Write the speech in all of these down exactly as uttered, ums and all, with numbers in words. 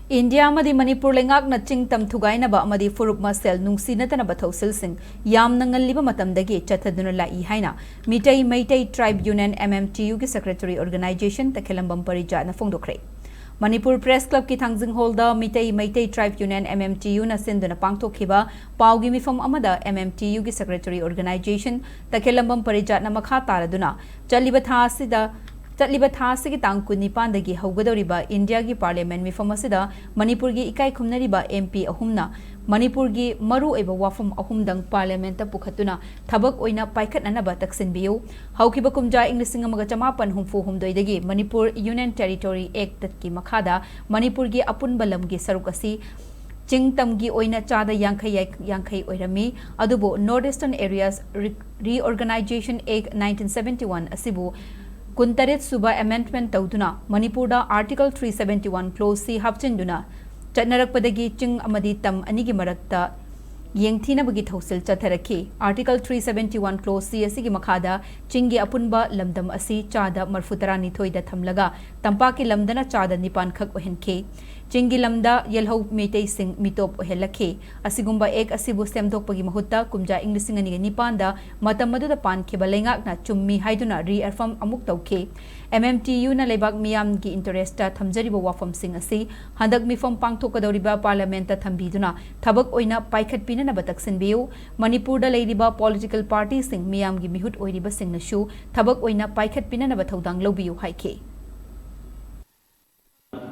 India ꯑꯃꯗꯤ ꯃꯅꯤꯄꯨꯔ ꯂꯩꯉꯥꯛꯅ ꯆꯤꯡ ꯇꯝ ꯊꯨꯒꯥꯏꯅꯕ ꯑꯃꯗꯤ ꯐꯨꯔꯨꯞ ꯃꯁꯦꯜ ꯅꯨꯡꯁꯤꯅꯗꯅꯕ ꯊꯧꯁꯤꯜꯁꯤꯡ ꯌꯥꯝꯅ ꯉꯜꯂꯤꯕ ꯃꯇꯝꯗꯒꯤ ꯆꯠꯊꯗꯨꯅ ꯂꯥꯛꯏ ꯍꯥꯏꯅ Meetei Meitei tribe union, M M T U, ꯒꯤ ꯁꯦꯀ꯭ꯔꯦꯇꯔꯤ ꯑꯣꯔꯒꯅꯥꯏꯖꯦꯁꯟ ꯇꯈꯦꯂꯝꯕꯝ ꯄꯔꯤꯖꯥꯠꯅ ꯐꯣꯡꯗꯣꯛꯈ꯭ꯔꯦ꯫ ꯃꯅꯤꯄꯨꯔ ꯄ꯭ꯔꯦꯁ ꯀ꯭ꯂꯕꯀꯤ ꯊꯥꯡꯖꯤꯡ ꯍꯣꯜꯗ Meetei Meitei tribe union, M M T U, ꯅ ꯁꯤꯟꯗꯨꯅ ꯄꯥꯡꯊꯣꯛꯈꯤꯕ ꯄꯥꯎꯒꯤ ꯃꯤꯐꯝ ꯑꯃꯗ M M T U ꯒꯤ ꯁꯦꯀ꯭ꯔꯦꯇꯔꯤ ꯑꯣꯔꯒꯅꯥꯏꯖꯦꯁꯟ ꯇꯈꯦꯂꯝꯕꯝ ꯄꯔꯤꯖꯥꯠꯅ ꯃꯈꯥ ꯇꯥꯔꯗꯨꯅ ꯆꯠꯂꯤꯕ ꯊꯥ ꯑꯁꯤꯗ ꯆꯠꯂꯤꯕ ꯊꯥ ꯑꯁꯤꯒꯤ ꯇꯥꯡ ꯀꯨꯟꯅꯤꯄꯥꯟꯗꯒꯤ ꯍꯧꯒꯗꯧꯔꯤꯕ ꯏꯟꯗꯤꯌꯥꯒꯤ ꯄꯥꯔꯂꯤꯌꯥꯃꯦꯟꯠ ꯃꯤꯐꯝ ꯑꯁꯤꯗ ꯃꯅꯤꯄꯨꯔꯒꯤ ꯏꯀꯥꯏ ꯈꯨꯝꯅꯔꯤꯕ M P ꯑꯍꯨꯝꯅ ꯃꯅꯤꯄꯨꯔꯒꯤ ꯃꯔꯨꯑꯣꯏꯕ ꯋꯥꯐꯝ ꯑꯍꯨꯝꯗꯪ ꯄꯥꯔꯂꯤꯌꯥꯃꯦꯟꯠꯇ ꯄꯨꯈꯠꯇꯨꯅ ꯊꯕꯛ ꯑꯣꯏꯅ ꯄꯥꯏꯈꯠꯅꯅꯕ ꯇꯛꯁꯤꯟꯕꯤꯌꯨ꯫ ꯍꯧꯈꯤꯕ ꯀꯨꯝꯖꯥ ꯏꯪ ꯂꯤꯁꯤꯡ ꯑꯃꯒ ꯆꯃꯥꯄꯟ ꯍꯨꯝꯐꯨ ꯍꯨꯝꯗꯣꯏꯗꯒꯤ ꯃꯅꯤꯄꯨꯔ ꯌꯨꯅꯤꯌꯟ ꯇꯦꯔꯤꯇꯣꯔꯤ ꯑꯦꯛꯇꯀꯤ ꯃꯈꯥꯗ ꯃꯅꯤꯄꯨꯔꯒꯤ ꯑꯄꯨꯟꯕ ꯂꯝꯒꯤ ꯁꯔꯨꯛ ꯑꯁꯤ ꯆꯤꯡ ꯇꯝꯒꯤ ꯑꯣꯏꯅ ꯆꯥꯗ ꯌꯥꯡꯈꯩ ꯌꯥꯡꯈꯩ ꯑꯣꯏꯔꯝꯃꯤ꯫ ꯑꯗꯨꯕꯨ North Eastern Areas Re-, Reorganization Act nineteen seventy one ꯑꯁꯤꯕꯨ ꯀꯨꯟꯇꯔꯦꯠ ꯁꯨꯕ ꯑꯦꯃꯦꯟꯗꯃꯦꯟꯠ ꯇꯧꯗꯨꯅ ꯃꯅꯤꯄꯨꯔꯗ Article three seventy one clause C ꯍꯥꯞꯆꯤꯟꯗꯨꯅ ꯆꯠꯅꯔꯛꯄꯗꯒꯤ ꯆꯤꯡ ꯑꯃꯗꯤ ꯇꯝ ꯑꯅꯤꯒꯤ ꯃꯔꯛꯇ ꯌꯦꯡꯊꯤꯅꯕꯒꯤ ꯊꯧꯁꯤꯜ ꯆꯠꯊꯔꯛꯈꯤ꯫ Article three seventy one clause C ꯑꯁꯤꯒꯤ ꯃꯈꯥꯗ ꯆꯤꯡꯒꯤ ꯑꯄꯨꯟꯕ ꯂꯝꯗꯝ ꯑꯁꯤ ꯆꯥꯗ ꯃꯔꯐꯨ ꯇꯔꯥꯅꯤꯊꯣꯏꯗ ꯊꯝꯂꯒ ꯇꯝꯄꯥꯛꯀꯤ ꯂꯝꯗꯅ ꯆꯥꯗ ꯅꯤꯄꯥꯟ ꯈꯛ ꯑꯣꯏꯍꯟꯈꯤ꯫ ꯆꯤꯡꯒꯤ ꯂꯝꯗ ꯌꯦꯜꯍꯧ ꯃꯩꯇꯩꯁꯤꯡ ꯃꯤꯇꯣꯞ ꯑꯣꯏꯍꯜꯂꯛꯈꯤ꯫ ꯑꯁꯤꯒꯨꯝꯕ ꯑꯦꯛ ꯑꯁꯤꯕꯨ ꯁꯦꯝꯗꯣꯛꯄꯒꯤ ꯃꯍꯨꯠꯇ ꯀꯨꯝꯖꯥ ꯏꯪ ꯂꯤꯁꯤꯡ ꯑꯅꯤꯒ ꯅꯤꯄꯥꯟꯗ ꯃꯇꯝ ꯑꯗꯨꯗ ꯄꯥꯟꯈꯤꯕ ꯂꯩꯉꯥꯛꯅ ꯆꯨꯝꯃꯤ ꯍꯥꯏꯗꯨꯅ reaffirm ꯑꯃꯨꯛ ꯇꯧꯈꯤ꯫ M M T U ꯅ ꯂꯩꯕꯥꯛ ꯃꯤꯌꯥꯝꯒꯤ interest ꯇ ꯊꯝꯖꯔꯤꯕ ꯋꯥꯐꯝꯁꯤꯡ ꯑꯁꯤ ꯍꯟꯗꯛ ꯃꯤꯐꯝ ꯄꯥꯡꯊꯣꯛꯀꯗꯧꯔꯤꯕ ꯄꯥꯔꯂꯤꯌꯥꯃꯦꯟꯠꯇ ꯊꯝꯕꯤꯗꯨꯅ ꯊꯕꯛ ꯑꯣꯏꯅ ꯄꯥꯏꯈꯠꯄꯤꯅꯅꯕ ꯇꯛꯁꯤꯟꯕꯤꯌꯨ꯫ ꯃꯅꯤꯄꯨꯔꯗ ꯂꯩꯔꯤꯕ political party ꯁꯤꯡ ꯃꯤꯌꯥꯝꯒꯤ ꯃꯤꯍꯨꯠ ꯑꯣꯏꯔꯤꯕꯁꯤꯡꯅꯁꯨ ꯊꯕꯛ ꯑꯣꯏꯅ ꯄꯥꯏꯈꯠꯄꯤꯅꯅꯕ ꯊꯧꯗꯥꯡ ꯂꯧꯕꯤꯌꯨ ꯍꯥꯏꯈꯤ꯫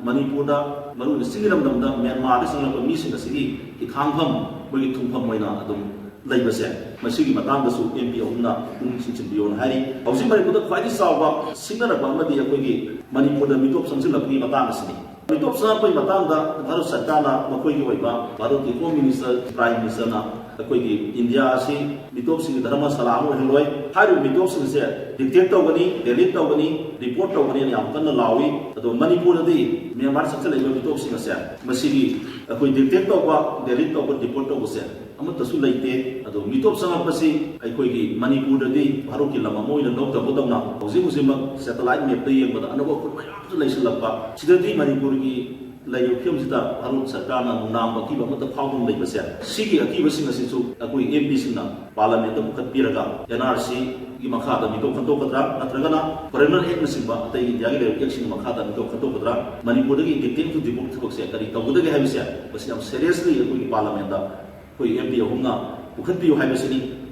ꯃꯅꯤꯄꯨꯔꯗ, ꯃꯔꯨꯑꯣꯏꯅ ꯆꯤꯡꯒꯤ ꯂꯝꯗꯝꯗ ꯃ꯭ꯌꯥꯟꯃꯥꯔꯗ ꯆꯪꯂꯛꯄ ꯃꯤꯁꯤꯡ ꯑꯁꯤꯒꯤ ꯍꯤꯊꯥꯡꯐꯝ, ꯃꯣꯏꯒꯤ ꯊꯨꯡꯐꯝ ꯑꯣꯏꯅ ꯑꯗꯨꯝ ꯂꯩꯕꯁꯦ, ꯃꯁꯤꯒꯤ ꯃꯇꯥꯡꯗꯁꯨ M P ꯑꯍꯨꯝꯅ ꯄꯨꯛꯅꯤꯡ ꯆꯤꯡꯁꯤꯟꯕꯤꯌꯣꯅ ꯍꯥꯏꯔꯤ꯫ ꯍꯧꯖꯤꯛ ꯃꯅꯤꯄꯨꯔꯗ ꯈ꯭ꯋꯥꯏꯗꯒꯤ ꯆꯥꯎꯕ ꯁꯤꯡꯅꯔꯛꯄ ꯑꯃꯗꯤ ꯑꯩꯈꯣꯏꯒꯤ ꯃꯅꯤꯄꯨꯔꯗ ꯃꯤꯇꯣꯞ ꯆꯪꯁꯤꯜꯂꯛꯄꯒꯤ ꯃꯇꯥꯡ ꯑꯁꯤꯅꯤ꯫ ꯃꯤꯇꯣꯞ ꯆꯪꯂꯛꯄꯒꯤ ꯃꯇꯥꯡꯗ ꯚꯥꯔꯠ ꯁꯔꯀꯥꯔꯅ ꯃꯈꯣꯏꯒꯤ ꯑꯣꯏꯕ, ꯚꯥꯔꯠꯀꯤ Home Minister, Prime Minister ꯅ ꯑꯩꯈꯣꯏꯒꯤ ꯏꯟꯗꯤꯌꯥ ꯑꯁꯤ ꯃꯤꯇꯣꯞꯁꯤꯡꯒꯤ ꯙꯔꯃꯁꯥꯂꯥ ꯑꯃ ꯑꯣꯏꯍꯜꯂꯣꯏ꯫ ꯍꯥꯏꯔꯤꯕ ꯃꯤꯇꯣꯞꯁꯤꯡꯁꯦ dictate ꯇꯧꯒꯅꯤ, delete ꯇꯧꯒꯅꯤ, deport ꯇꯧꯒꯅꯤꯅ ꯌꯥꯝ ꯀꯟꯅ ꯂꯥꯎꯏ꯫ ꯑꯗꯣ ꯃꯅꯤꯄꯨꯔꯗꯗꯤ ꯃ꯭ꯌꯥꯟꯃꯥꯔ ꯆꯪꯁꯤꯜꯂꯛꯏꯕ ꯃꯤꯇꯣꯞꯁꯤꯡ ꯑꯁꯦ, ꯃꯁꯤꯒꯤ ꯑꯩꯈꯣꯏ dictate ꯇꯧꯕ, delete ꯇꯧꯕ, deport ꯇꯧꯕꯁꯦ ꯑꯃꯠꯇꯁꯨ ꯂꯩꯇꯦ꯫ ꯑꯗꯣ ꯃꯤꯇꯣꯞ ꯆꯪꯂꯛꯄꯁꯤ ꯑꯩꯈꯣꯏꯒꯤ ꯃꯅꯤꯄꯨꯔꯗꯗꯤ ꯚꯥꯔꯠꯀꯤ ꯂꯝ ꯑꯃ ꯑꯣꯏꯅ ꯂꯧꯗꯕꯗꯧꯅ ꯍꯧꯖꯤꯛ ꯍꯧꯖꯤꯛꯃꯛ satellite map ꯇ ꯌꯦꯡꯕꯗ ꯑꯅꯧꯕ ꯈꯨꯟ ꯃꯌꯥꯝꯁꯨ ꯂꯩꯁꯤꯜꯂꯛꯄ꯫ ꯁꯤꯗꯗꯤ ꯃꯅꯤꯄꯨꯔꯒꯤ ꯂꯩꯔꯤꯕ ꯐꯤꯕꯝꯁꯤꯗ ꯚꯥꯔꯠ ꯁꯔꯀꯥꯔꯅ ꯅꯨꯡꯅꯥꯡꯕ ꯑꯀꯤꯕ ꯑꯃꯠꯇ ꯐꯥꯎꯗꯨꯅ ꯂꯩꯕꯁꯦ, ꯁꯤꯒꯤ ꯑꯀꯤꯕꯁꯤꯡ ꯑꯁꯤꯁꯨ ꯑꯩꯈꯣꯏ ꯑꯦꯝ ꯄꯤꯁꯤꯡꯅ ꯄꯥꯔꯂꯥꯃꯦꯟꯗ ꯄꯨꯈꯠꯄꯤꯔꯒ ꯑꯦꯟ ꯑꯥꯔ ꯁꯤꯒꯤ ꯃꯈꯥꯗ ꯃꯤꯇꯣꯞ ꯈꯟꯗꯣꯛꯀꯗ꯭ꯔꯥ, ꯅꯠꯇ꯭ꯔꯒꯅ ꯐꯣꯔꯦꯅꯔ ꯑꯦꯛꯅꯆꯤꯡꯕ ꯑꯇꯩ ꯏꯟꯗꯤꯌꯥꯒꯤ ꯂꯩꯔꯤꯕ ꯑꯦꯛꯁꯤꯡꯒꯤ ꯃꯈꯥꯗ ꯃꯤꯇꯣꯞ ꯈꯟꯗꯣꯛꯀꯗ꯭ꯔꯥ, ꯃꯅꯤꯄꯨꯔꯗꯒꯤ ꯗꯤꯇꯦꯟ ꯇꯨ ꯗꯤꯄꯣꯔꯠ ꯊꯕꯛꯁꯦ ꯀꯔꯤ ꯇꯧꯒꯗꯒꯦ ꯍꯥꯏꯕꯁꯦ, ꯃꯁꯤ ꯌꯥꯝ ꯁꯦꯔꯤꯌꯁꯂꯤ ꯑꯩꯈꯣꯏꯒꯤ ꯄꯥꯔꯂꯥꯃꯦꯟꯗ ꯑꯩꯈꯣꯏ ꯑꯦꯝ ꯄꯤ ꯑꯍꯨꯝꯅ ꯄꯨꯈꯠꯄꯤꯌꯨ ꯍꯥꯏꯕꯁꯤꯅꯤ꯫